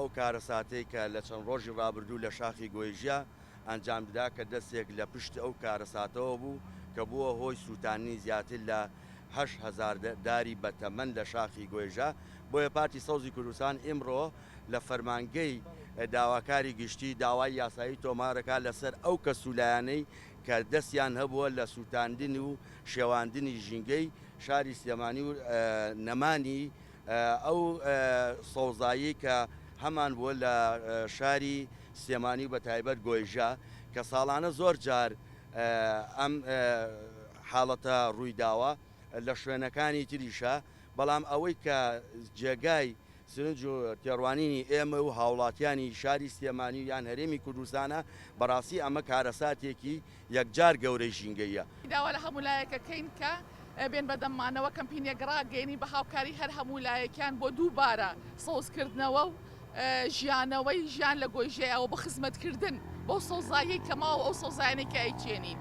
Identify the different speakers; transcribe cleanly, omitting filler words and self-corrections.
Speaker 1: ئەو کارەساتەی کە لە چەند ڕۆژی ڕابردوو لە شاخی گۆیژە ئەنجامدرا کە دەستێک لە پشت ئەو کارەساتەوە بوو کە بووە هۆی سووتاندنی زیاتر لە 8000 داری بەتەمەن لە شاخی گۆیژە، بۆیە پارتی سەوزی کوردستان ئیمڕۆ لە فەرمانگەی داواکاری گشتی داوای یاسایی تۆمارەکات لەسەر ئەو کەس و لایەنەی کە دەستیان هەبووە لە سووتاندن و شێواندنی ژینگەی شاری سلێمانی و نەمانی ئەو سەوزاییەی کە هەمان بووە لە شاری سلێمانی و بەتایبەت گۆیژە کە ساڵانە زۆر جار ئەم حاڵەتە ڕوویداوە لە شوێنەکانی تریشە، بەڵام ئەوەی کە جێگای سرنج و تێڕوانینی ئێمە و هاوڵاتیانی شاری سلێمانی و یان هەرێمی کوردستانە، بەڕاستی ئەمە کارەساتێکی یەکجار گەورەی ژینگەییە.
Speaker 2: داوا لە هەموو لایەک ئەکەین کە بێن بە دەممانەوە کەمپینێک ڕاگەیەنین بە هاوکاری هەر هەموو لایەکیان بۆ دووبارە سەوزکردنەوە و ژیانەوەی ژیان لە گۆیژەیەوە بۆ خزمەتکردن بەو سەوزاییەی کە ماوە و ئەو سەوزایانەی کە ئەیچێنین.